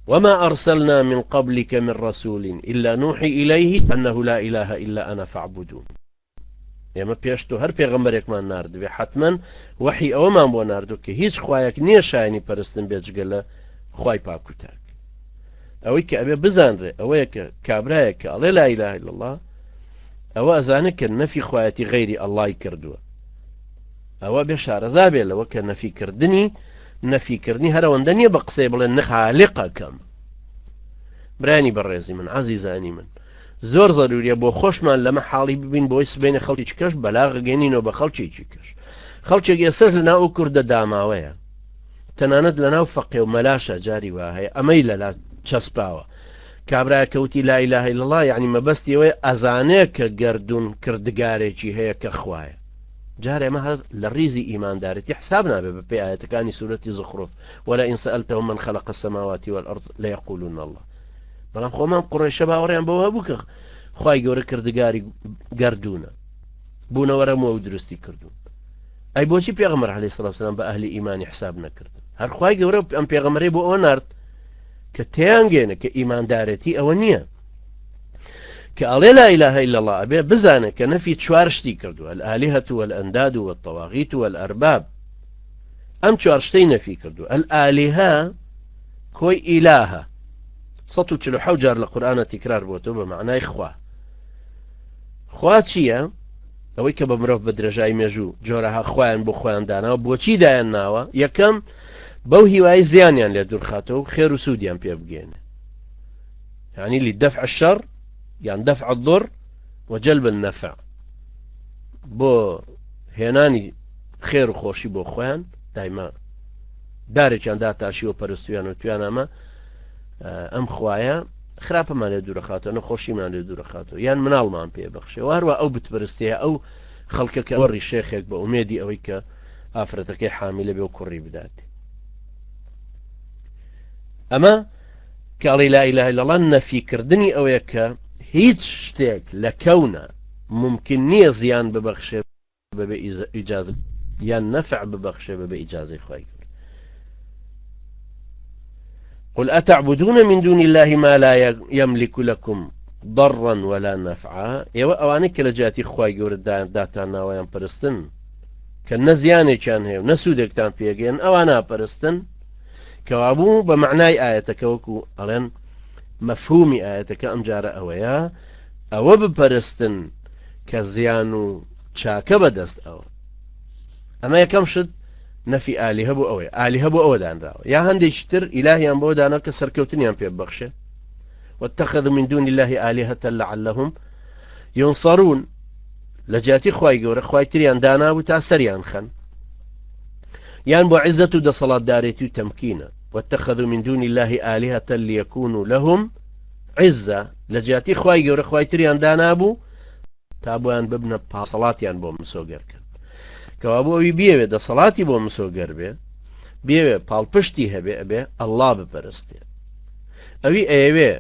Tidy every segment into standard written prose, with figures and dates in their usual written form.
وما أرسلنا من قبلك من رسول إلا نوحي إليه أنه لا إله إلا أنا فاعبدون. ئێمە پێش تۆ هەر پێغەمبەرێکمان ناردبێ حەتمەن وەحی ئەوەمان بۆ ناردوو کە هیچ خوایەک نییە شایانی پەرستن بێجگە لە خوای پاک و تاک. ئەوەی کە ئەبێ بزانرێ ئەوەیە کە کابرایەک کە ئەڵێ لا إله إلا الله ئەوە ئەزانێت کە نەفی خوایەتی غەیری ئەڵڵای کردووە. ئەوە بێ شارەزا بێ لەوە کە نەفیکردنی نەفیکردنی هەرەوەندە نییە بە قسەی بڵێ نەخالقەکەم. برانی بەڕێزی من، عەزیزانی من، زۆر زەروریە بۆ خۆشمان لەمە حاڵی ببین بۆی سبەینێ خەڵکی کەش بەلاغ گەینینەوە بە خەڵکێکی کەش. خەڵکێک ئێستاش لەناو ئەو کوردە داماوەیە، تەنانەت لەناو فەقێ و مەلاشە جاری وا هەیە ئەمەی لەلا چەسپاوە. کابرایە کە وتی لا اله الا الله یعنی مەبەستی ئەوەیە ئەزانێ کە گەردوون کردگارێکی هەیە کە خوایە. جار ئێمە هەر لە ڕیزی ئیماندارێتی حساب نابێ بە پێی ئاەتەکانی سورەتی زخرف ولئن سألتهم من خلق السماوات والأرض ليقولون الله. بەڵام خۆمان قڕێشە باوەڕیان بەوە هەبوو کە خوای گەورە کردگاری گەردوونە بوونەوەرە موە و دروستی کردوون. ئەی بۆچی پێغەمبەر عەلەیهی سڵاو سلام بە ئەهلی ئیمانی حساب نەکردن؟ هەر خوای گەورە ئەم پێغەمبەرەی بۆ ئەوە نارد کە تێیانگەێنە کە ئیماندارێتی ئەوە نییە کە ئەڵێ لا إله إلا الله ئەبێ بزانێ کە نەفی چوار شتی کردووە، الآلهة والأنداد والطواغيت والأرباب. ئەم چوار شتەی نەفی کردووە. الآلهة کۆی ئیلاهە، 147 جار لە قورئانە تکرار بۆتەوە بە معنای خوا. خوا چییە؟ ئەوەی کە بە مرۆڤ بە درێژای مێژوو جۆرەها خوایان بۆ خۆیان داناوە، بۆچی دایان ناوە؟ یەکەم بەو هیوای زیانیان لێ دوورخاتەوە و خێر و سوودیان پێ بگەێنێ، یعنی لدفع الشر یان دفع الضر وجلب النفع، بۆ هێنانی خێر و خۆشی بۆ خۆیان. دایما دارێکیان داتاشی و پەرستویان و تویان ئەمە ئەم خوایە خراپەمان لێ دوورەخاتەوە، نەخۆشیمان لێ دوورەخاتەوە، یان مناڵمان پێ بەخشێ. و هەروە ئەو بتپەرستەیە ئەو خەڵکە کە وەڕی شێخێک بە ئومێدی ئەوەی کە ئافرەتەکەی حامیلە بێ و کوڕی بدات. ئەمە کاڵی لا إله إلا الله نەفیکردنی ئەوەیە کە هیچ شتێک لە کەونە ممکن نییە زیان ببەخشێ بەبێ ئیجازە یان نەفع ببەخشێ بەبێ ئیجازەی خوای گەورە. قل أتعبدون من دون الله ما لا يملك لكم ضرا ولا نفعا. ئێوە ئەوانەی کە لە جیاتی خوای گەورە داتان ناوەیان پەرستن کە نە زیانێکیان هەیە و نە سوودێکتان پێگەن، ئەوانە پەرستن. کەوابوو بە معنای ئاەتەکە وەکو ئەڵێن مەفهومی ئاەتەکە ئەم جارە ئەوەیە ئەوە بپەرستن کە زیان و چاکە بەدەست ئەوە. ئەمە یەکەم شت نەفی ئالیهە بۆ ئەوەیە، ئالیهە بۆ ئەوە دانراوە. یا هەندێکی تر ئیلاهیان بۆ دانا کە سەرکەوتنیان پێ ببەخشێ، واتخذوا من دون الله آلهة لعلهم ينصرون. لە جیاتی خوای گەورە خوای تریان دانابوو تا سەریان خەن، یان بۆ عزەت و دەسەڵاتدارێتی و تەمکینە، واتخذوا من دون الله آلهة ليكونوا لهم عزة. لە جیاتی خوای گەورە خوای تریان دانابوو تا بۆیان ببنە پاسەڵاتیان بۆ مسۆگەر کرد. کەوابوو ئەوی بیەوێ دەسەڵاتی بۆ مسۆگەر بێ، بیەوێ پاڵپشتی هەبێ، ئەبێ ئەللا بپەرستێ. ئەوی ئەیەوێ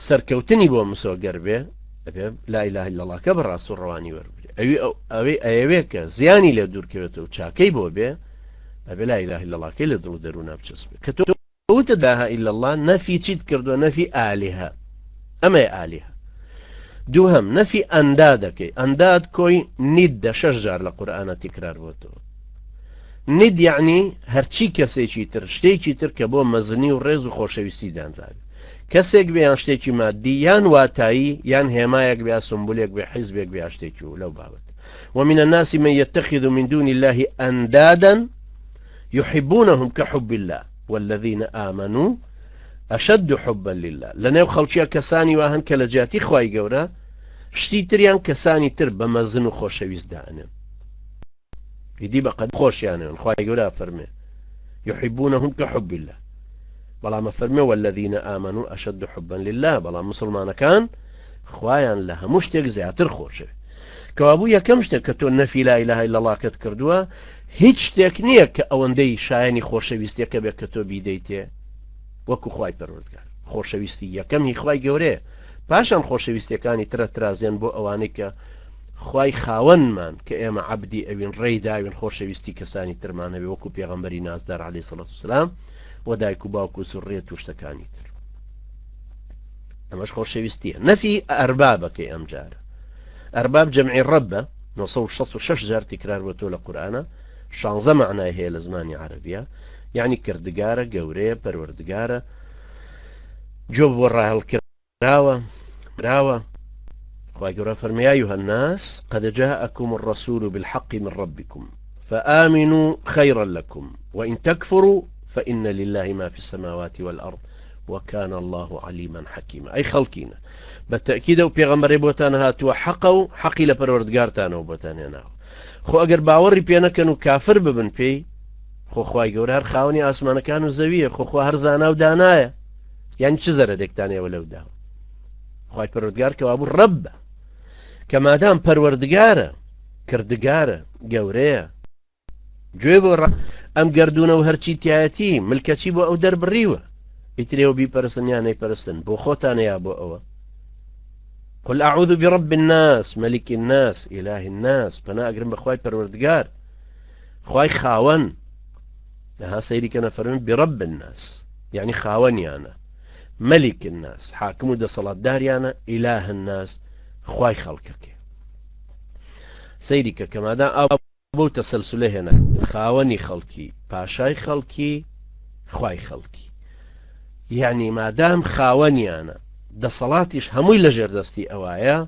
سەرکەوتنی بۆ مسۆگەر بێ، ئەبێ لا إله إلا الله کە بەڕاست و ڕەوانی وەربگرێ. ئەوی ئەوی ئەیەوێ کە زیانی لێ دوورکەوێتەوە و چاکەی بۆ بێ، ئەبێ لا إله إلا الله کەی لە دڵ و دەروونا بچەسپێ. کە تۆ وتت لا إله إلا الله نەفی چیت کردووە؟ نەفی ئالیهە. ئەمەیە ئالیهە. دووهەم نەفی ئەندادەکەی. ئەنداد کۆی نیدە، شەش جار لە قورئانە تکرار بۆتەوە. نید یعنی هەرچی کەسێکی تر، شتێکی تر کە بۆ مەزنی و ڕێز و خۆشەویستی دانراوی، کەسێک بێ یان شتێکی مادی یان واتایی یان هێمایەک بێ، سمبولێک بێ، حیزبێک بێ، شتێکی و لەو بابەت. ومن الناس من يتخذ من دون الله أندادا يحبونهم كحب الله والذين آمنوا أشد حبا لله. لەنێو خەڵکیە کەسانی وا هەن کە لە جیاتی خوای گەورە شتی تریان کەسانی تر بە مەزن و خۆشەویست دائەنێن، ئیدی بە قەد خۆشیانەوەن. خوای گەورە فەرمێ يحبونهم كحب الله، بەڵام فەرمێ والذین آمنوا أشد حبا لله، بەڵام مسلمانەکان خوایان لە هەموو شتێک زیاتر خۆشەوێت. کەوابوو یەکەم شتێک کە تۆ نەفی لا إله إلا الله کەت کردووە، هیچ شتێک نییە کە ئەوەندەی شایەنی خۆشەویستیەکە بێت کە تۆ بیدەیتێ وەکو خوای پەروەردگار. خۆشەویستی یەکەم هی خوای گەورەیە، پاشان خۆشەویستیەکانی ترە ترازێن بۆ ئەوانەی کە خوای خاوەنمان کە ئێمە عەبدی ئەوین ڕێی داوین خۆشەویستی کەسانی ترمان هەبێ وەکو پێغەمبەری نازدار عەلەیهی سەڵات وسلام. و دایک و باوک و زوڕیەت و شتەکانی تر. ئەمەش خۆشەویستیە. نەفی ئەربابەکەی ئەم جارە. ئەرباب جەمعی ڕەبە، 966 جار تکرار بۆ تۆ لە قورئانە، شانزە مەعنای هەیە لە زمانی عەرەبیە، یعنی کردگارە، گەورەیە، پەروەردگارە، جۆ بۆ ڕاهێڵکراوە، براوە. خوای گەورە فەرمی یا أيها الناس قد جاءكم الرسول بالحق من ربكم فآمنوا خيرا لكم وإن تكفروا فإن لله ما في السماوات والأرض وكان الله عليما حكيما. ئەی خەڵکینە بە تەئکید ئەو پێغەمبەرەی بۆتان هاتووە حەقە و حەقی لە پەروەردگارتانەوە بۆتان هێناوە، خۆ ئەگەر باوەڕی پێ نەکەن و کافر ببن پێی، خۆ خوای گەورە هەر خاوەنی ئاسمانەکان و زەویە، خۆ خوا هەر زانا و دانایە، یعنی چ زەرەرێکتان ئێوە لەو داوە؟ خوای پەروەردگار کەوابوو ڕەبە، کە مادام پەروەردگارە، کردگارە، گەورەیە، گوێ بۆ ڕا ئەم گەردوونە و هەرچی تایەتی ملکەچی بۆ ئەو دەربڕیوە، ئیتر ئێوە بیپەرستن یا نەیپەرستن بۆ خۆتانە یا بۆ ئەوە. قل أعوذ برب الناس ملك الناس إله الناس، پەنا ئەگرم بە خوای پەروەردگار، خوای خاوەن. لەها سەیری کەنە فەرمن برب الناس یعنی خاوەنیانە، ملك الناس حاکم و دەسەڵاتداریانە، إله الناس خوای خەڵکەکەی. سەیری کە کەمادا ئاو بەو تەسەلسولە هێنا، خاوەنی خەڵکی، پاشای خەڵکی، خوای خەڵکی. یعنی مادام خاوەنیانە، دەسەڵاتیش هەمووی لەژێر دەستی ئەوایە،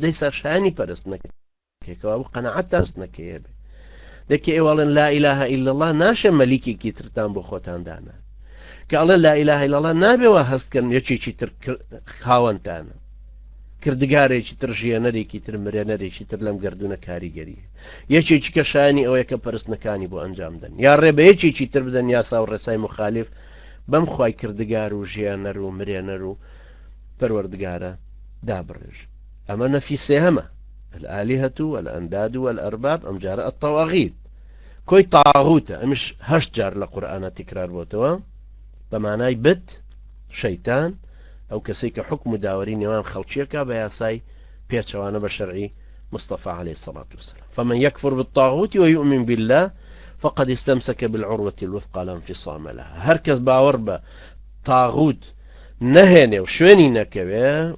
دەی سەرشانی پەرستنەکەیەکەوە بوو قەناعەتتان پەرستنەکەیە بێ. دەکە ئێوە ئەڵێن لا إله إلا الله، ناشێ مەلیکێکی ترتان بۆ خۆتان دانا. کە ئەڵێن لا إله إلا الله نابێ وا هەست کەن یەکێکی تر خاوەنتانە، کردگارێکی تر، ژیێنەرێکی تر، مرێنەرێکی تر لەم گردونە کاریگەری یەکێکی کە شایانی ئەوەیە کە پەرستنەکانی بۆ ئەنجام دەن، یا ڕێ بە یەکێکی تر بدەن یاسا و ڕێسای مخالف بەم خوای کردگار و ژیانەر و مرێنەر و پەروەردگارە دابڕێژ. ئەمە نەفی سێهەمە، الآلهة والأنداد والأرباب، ئەم جارە الطواغیت کۆی طاغوتە، ئەمیش 8 جار لە قورئانە تکرار بۆتەوە بە مانای بت، شەیتان، ئەو کەسەی کە حکم و داوەری نێوان خەڵکیەکە بە یاسای پێچەوانە بە شەرعی مصطفى عليه الصلاة والسلام. فمن يكفر بالطاغوت ويؤمن بالله فقد استمسك بالعروة الوثقى لا انفصام لها. هەر کەس باوەڕ بە طاغوت نەهێنێ و شوێنی نەکەوێ،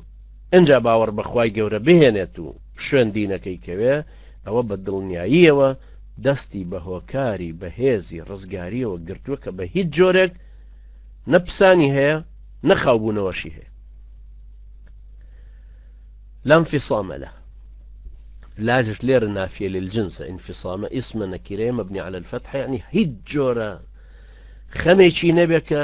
ئینجا باوەڕ بە خوای گەورە بهێنێت و شوێن دینەکەی کەوێ، ئەوە بە دڵنیاییەوە دەستی بە هۆکاری بەهێزی ڕزگاریەوە گرتووە کە بە هیچ جۆرێک نە پسانی هەیە نە خاوبوونەوەشی هەیە. لا انفصام له. لا لێرە نافية للجنس، انفصام اسم نكرة مبني على الفتح، يعني هیچ جۆرە خەمێکی نەبێ کە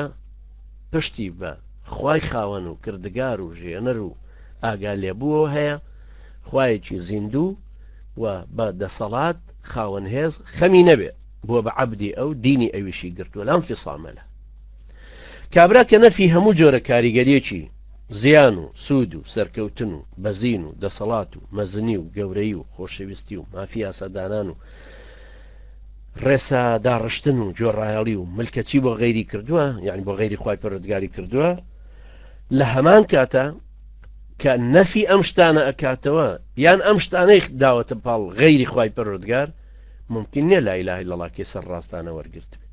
پشتی بە خوای خاوەن و کردگار و ژێنەر و ئاگا لێبووەوە هەیە، خوایەکی زیندوو و بە دەسەڵات خاوەن هێز خەمی نەبێ، بووە بە عەبدی ئەو، دینی ئەویشی گرتووە. لا انفصام له. کابرا کە نەفی هەموو جۆرە کاریگەریەکی زیان و سوود و سەرکەوتن و بەزین و دەسەڵات و مەزنی و گەورەی و خۆشەویستی و مافی یاسادانان و ڕێسا داڕشتن و جۆڕایەڵی و ملکەچی بۆ غەیری کردووە، یعنی بۆ غەیری خوای پەروەردگاری کردووە، لە هەمان کاتە کە نەفی ئەم شتانە ئەکاتەوە یان ئەم شتانەی داوەتە پاڵ غەیری خوای پەروەردگار، ممکن نییە لا إله إلا الله کەی سەر ڕاستانە وەرگرت بێ.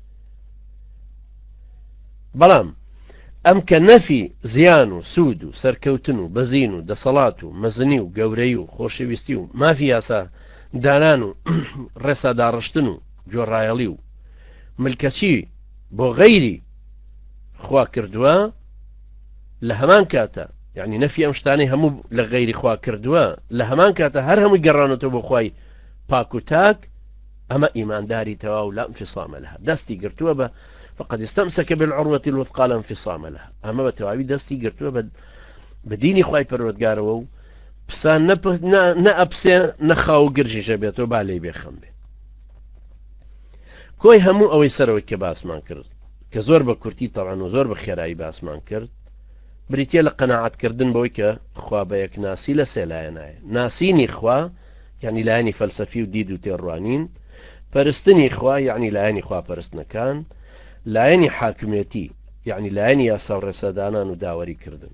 بەڵام ئەم کە نەفی زیان و سوود و سەرکەوتن و بەزین و دەسەڵات و مەزنی و گەورەی و خۆشەویستی و مافی یاسا دانان و ڕێسا داڕشتن و گۆڕایەڵی و ملکەچی بۆ غەیری خوا کردووە، لە هەمان کاتە یعنی نەفی ئەم شتانەی هەموو لە غەیری خوا کردووە، لە هەمان کاتە هەر هەمووی گەڕانەوە بۆ خوای پاک و تاک، ئەمە ئیمانداری تەواو لا انفصام لها دەستی گرتووە بە فقد استمسك بالعروة الوثقى لا انفصام لها، ئەمە بە تەواوی دەستی گرتووە بە دینی خوای پەروەردگارەوە و پسان نە ئەپسێ نە خاو و گرژیشە بێتەوە با لێی بێخەم بێ. کۆی هەموو ئەوەی سەرەوەی کە باسمان کرد، کە زۆر بە کورتی تەوان و زۆر بە خێرایی باسمان کرد، بریتە لە قەناعەتکردن بەوەی کە خوا بە یەکناسی لە سێ لایەنایە. ناسینی خوا یعنی لایەنی فەلسەفی و دید و تێڕوانین، پەرستنی خوا یعنی لایەنی خواپەرستنەکان، لایەنی حاکمێتی یعنی لایەنی یاسا و ڕێسادانان و داوەریکردن.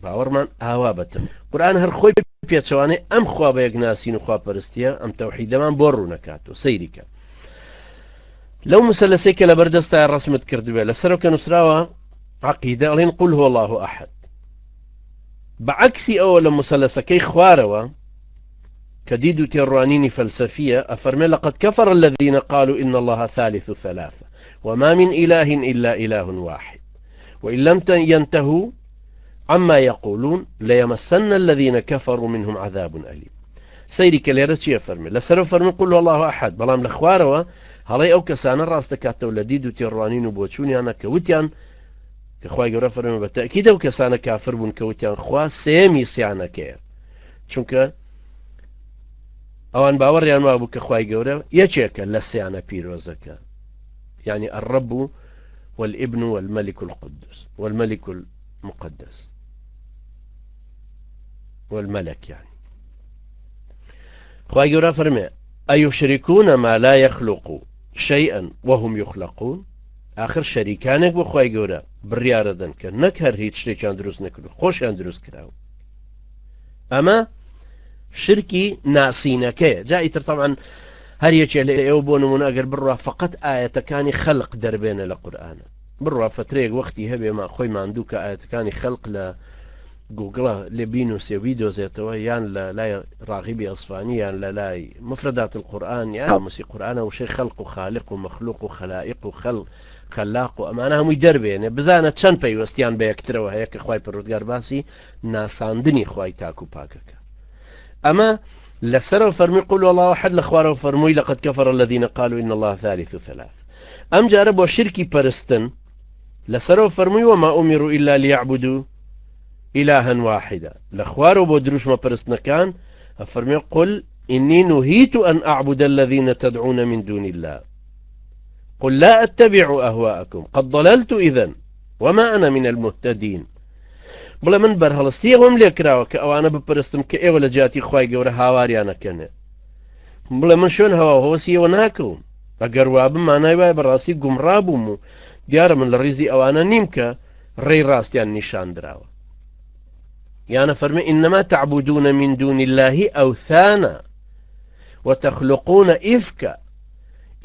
باوەڕمان ئاوا بەتم قورئان هەر خۆی پێچەوانەی ئەم خوا بە یەک ناسین و خواپەرستیە، ئەم تەوحیدەمان بۆ ڕوونەکاتەوە. سەیریکە لەو مسەلەسەی کە لەبەر دەستای ڕسمت کردوێ لەسەرەوە کە نووسراوە عقیدە ئەڵێن قل هو الله احد بە عەکسی ئەوە لە مسەلەسەکەی خوارەوە کە دید و تێڕوانینی فەلسەفیە ئەفەرمێ لقد كفر الذين قالوا إن الله ثالث ثلاثة وما من إله إلا إله واحد وإن لم ينتهوا عما يقولون ليمسن الذين كفروا منهم عذاب أليم سەیری کە لێرە چیە فەرمی لەسەر فەرمی قل الله أحد بەڵام لە خوارەوە هەڵەی ئەو کەسانە ڕاست دەکاتەوە لە دید و تێڕوانین و بۆچوونیانە کە وتیان کە خوای گەورە فەرمی بە تەئکید ئەو کەسانە کافر بوون کە وتیان خوا سێیەمی سیانەکەیە چونکە ئەوان باوەڕیان وابوو کە خوای گەورە یەکێکە لە سیانە پیرۆزەکە یعنی الرب والابن والملك القدس والملك المقدس والملك يعني خوای گەورە فەرمێ ئەیشریکون ما لا یخلق شیئا وهم یخلقون ئاخر شەریکانێک بۆ خوای گەورە بڕیارەدەن کە نەک هەر هیچ شتێکیان دروست نەکرد خۆشیان دروست کراون ئەمە شرکی ناسینەکەیە جا ئیتر طبعا هەر یەکێ لە ئێوە بۆ نمونە ئەگەر بڕوا فقط ئاەتەکانی خەلق دەربێنە لە قورآانە بڕوا فترەیەک وەختی هەبێ ما خۆی ماندوو کە ئاەتەکانی خەلق لە گوگڵە لێ بینوسێ و بیدۆزێتەوە یان لە لای ڕاغیبی ئەسفانی یان لە لای مفردات القرآن یان قاموسی قورئانە وشەی خەلق و خالق و مەخلوق و خەلائیق و خەل خەلاق و ئەمانە هەمووی دەربێنێ بزانە چەند پەیوەستیان بە یەکترەوە هەیە کە خوای پەروەردگار باسی ناساندنی خوای تاک و پاکەکە ئەمە لەسەرەوە فەرمی قل الله احد لە خوارەوە فەرمووی لقد كفر الذين قالوا ان الله ثالث ثلاث ئەم جارە بۆ شرکی پەرستن لەسەرەوە فەرمووی وما أمروا إلا ليعبدوا إلها واحدا لە خوارەوە بۆ دروشمە پەرستنەکان ئەفەرمێ قل إني نهيت أن أعبد الذين تدعون من دون الله قل لا أتبع أهواءكم قد ضللت إذا وما أنا من المهتدين بڵێ من بەرهەڵستی ئەوەم لێکراوە کە ئەوانە بپەرستم کە ئێوە لە جیاتی خوای گەورە هاواریانەکەنێ بڵێ من شوێن هەوا هۆسی ئێوە ناکەوم ئەگەر وابم مانای وایە بەڕاستی گومڕا بووم و دیارە من لە ڕیزی ئەوانە نیم کە ڕێی ڕاستیان نیشان دراوە یانە فەرمی إنما تعبدون من دون الله أوثانا وتخلقون إفكا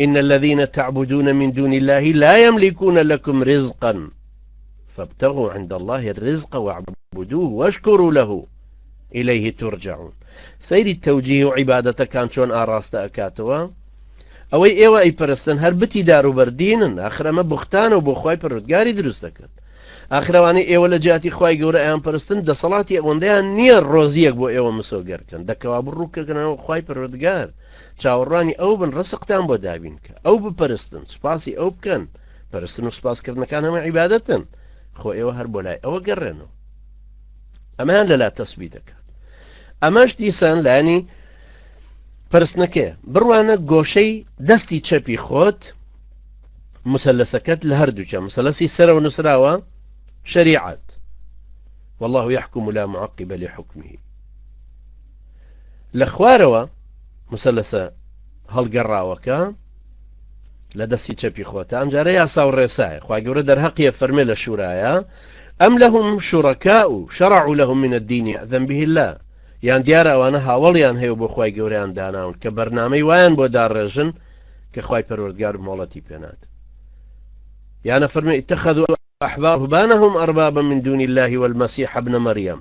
إن الذين تعبدون من دون الله لا يملكون لكم رزقا فابتغوا عند الله الرزق واعبدوه واشكروا له إليه ترجعون سەیری تەوجیه و عیبادەتەکان چۆن ئاڕاستە ئەکاتەوە ئەوەی ئێوە ئەیپەرستن هەر بتی دار و بەردینن ئاخر ئەمە بوختانە و بۆ خوای پەروەردگاری دروست دەکەن ئاخرەوانەی ئێوە لە جیاتی خوای گەورە ئەیان پەرستن دەسەڵاتی ئەوەندەیان نییە ڕۆزیەک بۆ ئێوە مسۆگەرکەن دەکەوا بڕووکەکەنەوە خوای پەروەردگار چاوەڕوانی ئەو بن ڕسقتان بۆ دابین کە ئەو بپەرستن سوپاسی ئەو بکەن پەرستن و سوپاسکردنەکان هەمە عیبادەتن خۆ ئێوە هەر بۆ لای ئەوە گەڕێنەوە ئەمەیان لەلا تەسبی دەکات ئەمەش دیسان لایەنی پرسنەکەیە بڕوانە گۆشەی دەستی چەپی خۆت مسلسەکەت لە هەردووچە مسلسی سەرەوە نووسراوە شریعەت والله يحكم لا معقب لحكمه لە خوارەوە مسلسە هەڵگەڕاوەکە لە دەستی چەپی خۆتە ئەم جارە یاسا و ڕێسایە خوای گەورە دەرهەقیە فەرمێ لە شورایە ئەم لەهم شورەکاء شرعوا لهم من الدین یأذن به الله یان دیارە ئەوانە هاوەڵیان هەیە و بۆ خوای گەورەیان داناون کە بەرنامەی وایان بۆ داڕێژن کە خوای پەروەردگار مۆڵەتی پێنات یانە فەرمێ اتخذوا أحبارهم أربابا من دون الله والمسيح ابن مريم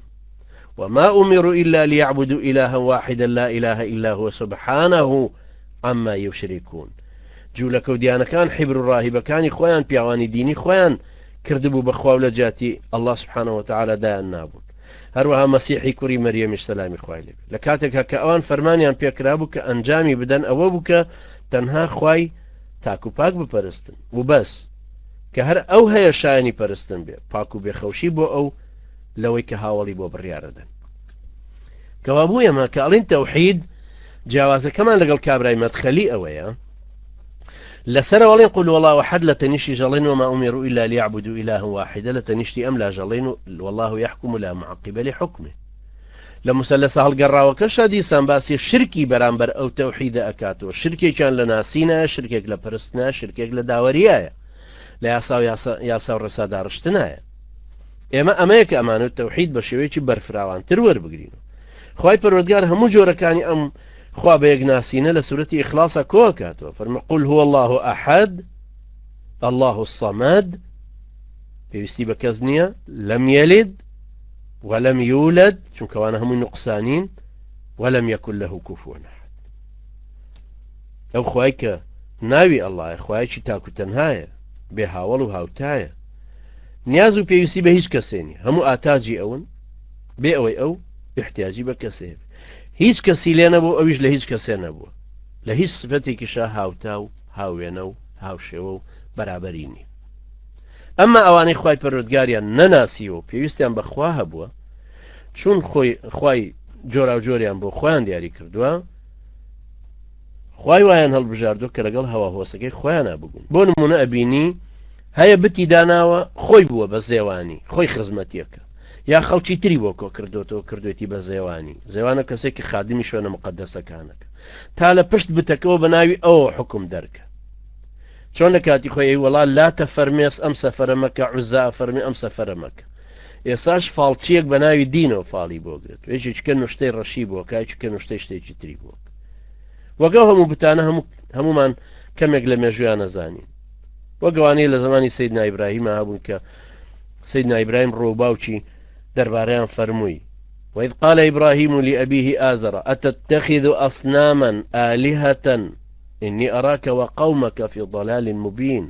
وما أمروا إلا ليعبدوا إلها واحدا لا إله إلا هو سبحانه عما يشركون جوولەکە و دیانەکان حیبر و ڕاهیبەکانی خۆیان پیاوانی دینی خۆیان کردبوو بەخوا و لە جیاتی ئەله سبحانە وتعالى دایان نابوون هەروەها مەسیحی کوڕی مەریەمیش سەلامی خوای لێ لە کاتێکا کە ئەوان فەرمانیان پێکرابوو کە ئەنجامی بدەن ئەوە بوو کە تەنها خوای تاک و پاک بپەرستن و بەس کە هەر ئەو هەیە شایانی پەرستن بێ پاک و بێخەوشی بۆ ئەو لەوەی کە هاوڵی بۆ بڕیارەدەن کەوابوو ئێمە کە ئەڵین تەوحید جیاوازەکەمان لەگەڵ کابرای مەدخەلی ئەوەیە لەسەرەوە ئەڵێن قل والله احد لە تەنیشتی ژەڵێن وما امروا الا ليعبدوا اله واحدا لە تەنیشتی ئەم لا ژەڵێن والله يحكم لا معقب لحكمه لە مسلسە هەڵگەڕاوەکەشا دیسان باسی شرکی بەرامبەر ئەو تەوحیدە ئەکاتەوە شرکێکیان لە ناسینە شرکێک لە پەرستنە شرکێک لە داوەریایە لە یاسا و یاسا و ڕێسا داڕشتنایە ئێمە ئەمەیە کە ئەمانە تەوحید بە شێوەیەکی بەرفراوانتر وەربگرین خوای پەروەردگار هەموو جۆرەکانی ئەم خوا بە یەک ناسینە لە سورەتی ئیخلاسا کۆکاتەوە فەرمی قل هو الله احد الله الصمد پێویستی بە کەس نییە لەم یەلید ولم یولد چونکەوانە هەمووی نقصانین ولم يكن له كفوا احد ئەو خوای کە ناوی ئەڵایە خوایەکی تاک و تەنهایە بێ هاوەڵ و هاوتایە نیاز و پێویستی بە هیچ کەسێ نیە هەموو ئاتاجی ئەون بێ ئەوەی ئەو احتیاجی بە کەسێ هیچ کەسی لێ نەبوو ئەویش لە هیچ کەسێ نەبووە لە هیچ سفەتێکیشا هاوتا و هاوێنە و هاوشێوە و بەرابەری نیە ئەمما ئەوانەی خوای پەروەردگاریان نەناسیوە و پێویستیان بە خوا هەبووە چون خۆی خوای جۆراوجۆریان بۆ خۆیان دیاری کردووە خوای وایان هەڵبژاردووە کە لەگەڵ هەوا هۆسەکەی خۆیانا بگون بۆ نمونە ئەبینی هەیە بتی داناوە خۆی بووە بە زێوانی خۆی خزمەتیەکە یا خەڵکی تری بۆ کۆ کردوتەوە کردوێتی بە زێوانی زێوانە کەسێکی خادمی شوێنە مقدەسەکانەکە تا لە پشت بتەکەەوە بە ناوی ئەوە حکوم دەرکە چۆن لە کاتی خۆی ئەی وەڵا لاتە فەرمێس ئەم سەفەرە مەکە عوزا فەرمی ئەم سەفەرە مەکە ئێساش فاڵچیەک بە ناوی دینەوە فاڵی بۆ گرت یەکێکە نوشتەی ڕەشی بۆ کایکە نوشتەی شتێکی تری بۆ وەگەو هەموو بتانە هەموو هەمومان کەمێک لە مێژویان نەزانین وەگەوانەیە لە زمانی سیدنا ئیبراهیمە هەبوون کە سیدنا ئیبراهیم ڕۆ باوکی دەربارەیان فەرمووی وإذ قال إبراهيم لأبيه آزر أتتخذ أصناما آلهة إني أراك وقومك في ضلال مبين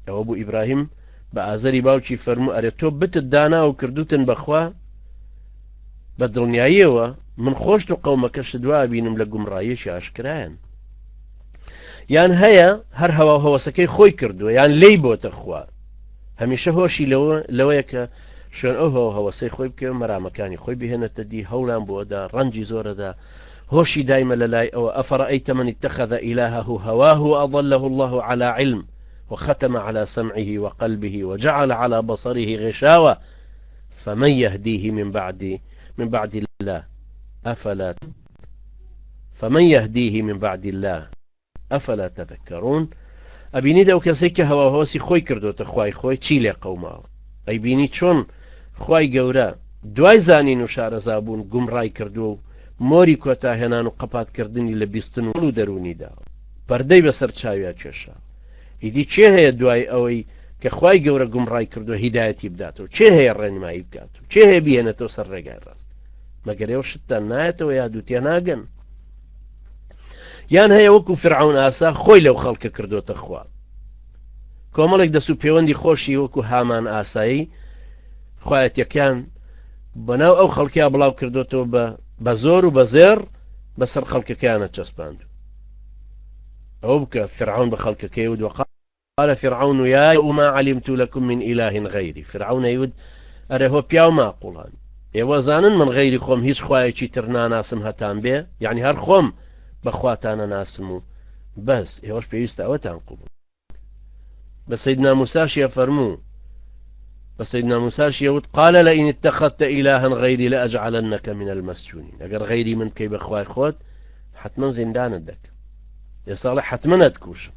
ئەوە بوو ئیبراهیم بە ئازەری باوکی فەرموو ئەرێ تۆ بتت دانا و کردوتن بەخوا بە دڵنیاییەوە من خۆشت و قەومەکەشت وا بینم لە گومڕاییەکی ئاشکرایان یان هەیە هەر هەوا هەوەسەکەی خۆی کردووە یان لێی بۆتە خوا هەمیشە هۆشی لەوە لەوەیە کە شوێن ئەو هەوە هەوەسەی خۆی بکەوێ مەرامەکانی خۆی بهێنێتە دی هەوڵیان بۆدا ڕەنجی زۆرەدا هۆشی دایمە لە لای ئەوە ئەفرأیت من اتخذ إلهه هواه وأضله الله على علم وختم على سمعه وقلبه وجعل على بصره غشاوة فمن يهديه من بعد من بعد الله أفلا فمن يهديه من بعد الله أفلا تذكرون ئەبینیت ئەو کەسەی کە هەواوهەوەسی خۆی کردۆتە خوای خۆی چی لێ قەوماوە ئەیبینی چۆن خوای گەورە دوای زانین و شارەزابوون گومڕای کردووە و مۆری کۆتاهێنان و قەپاتکردنی لە بیستن و دەروونی داوە پەردەی بەسەر چاویا کێشا ئیدی کێ هەیە دوای ئەوەی کە خوای گەورە گومڕای کردووە هیدایەتی بداتەوە کێ هەیە ڕێنمایی بکات و کێ هەیە بیهێنێتەوە سەر ڕێگای ڕاست مەگەر ئێوە شتتان نایەتەوە یاد و تێناگەن یان هەیە وەکو فرعون ئاسا خۆی لەو خەڵکە کردوتە خوا کۆمەڵێک دەست و پەیوەندی خۆشی وەکو هامان ئاسایی خوایەتەکان بەناو ئەو خەڵکیا بڵاو کردوتەوە بە بە زۆر و بە زێڕ بەسەر خەڵکەکەیانە چەسپاند ئەوە بکە فرعون بە خەڵکەکەی و دوقا قال فرعون یا ما علمت لكم من اله غیری فرعون ئەیوت ئەرێ هۆ پیاو ماقوڵان ئێوە زانن من غەیری خۆم هیچ خوایەکی تر ناناسم هەتان بێ یعنی هەر خۆم بە خواتانە ناسم و بەس ئێوەش پێویستە ئەوەتان قوبڵ بە سەیدنا موساشیە فەرموو بە سەیدنا موساشیە وت قال لئن اتخذت إلها غيري لأجعلنك من المسجونين ئەگەر غەیری من بکەی بە خوای خۆت حتما زیندانت دەکەم ئێستا ئەڵێ حتما ئەتکوشم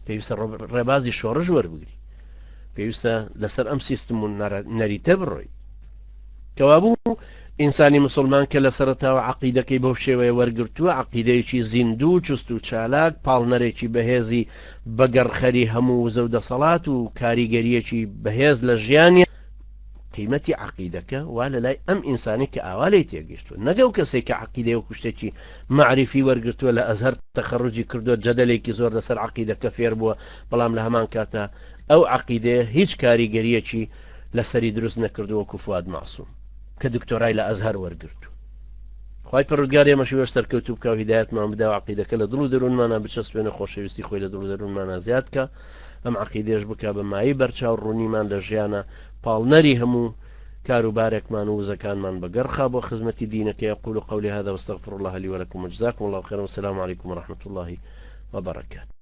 پێویستە ڕێبازی شۆڕش وەربگری پێویستە لەسەر ئەم سیستم و نەریتە بڕۆی کەوابوو ئینسانی مسلمان کە لە سەرتاوە عقیدەکەی بەو شێوەیە وەرگرتووە عقیدەیەکی زیندوو چست و چالاک پاڵنەرێکی بەهێزی بەگەڕخەری هەموو وزە و دەسەڵات و کاریگەریەکی بەهێز لە ژیانی قیمەتی عەقیدەکە وا لە لای ئەم ئینسانی کە ئاوا لێی تێگەیشتووە نەک ئەو کەسێک کە عەقیدەی وەکو شتێکی مەعریفی وەرگرتووە لە ئەزهەر تەخەڕوجی کردووە جەدەلێکی زۆر لەسەر عەقیدەکە فێر بووە بەڵام لە هەمان کاتا ئەو عەقیدەیە هیچ کاریگەریەکی لەسەری دروست نەکردووە وەکو فواد مەعسوم کە دکتۆرای لە ئەزهەر وەرگرتوو خوای پەروەردگار ئێمەشی وەش سەرکەوتوو بکا و هیدایەتمان بدا و عەقیدەکە لە دڵ و دەروونمانا بچەسپێنێ خۆشەویستی خۆی لە دڵ و دەروونمانا زیاد کا ئەم عەقیدەیەش بکا بە مایەی بەرچاو ڕوونیمان لە ژیانا پاڵنەری هەموو کاروبارێکمان و وزەکانمان بەگەڕخا بۆ خزمەتی دینەکەی أقول قولي هذا واستغفر الله لي ولكم وجزاكم الله خيرا والسلام عليكم ورحمة الله وبركاته.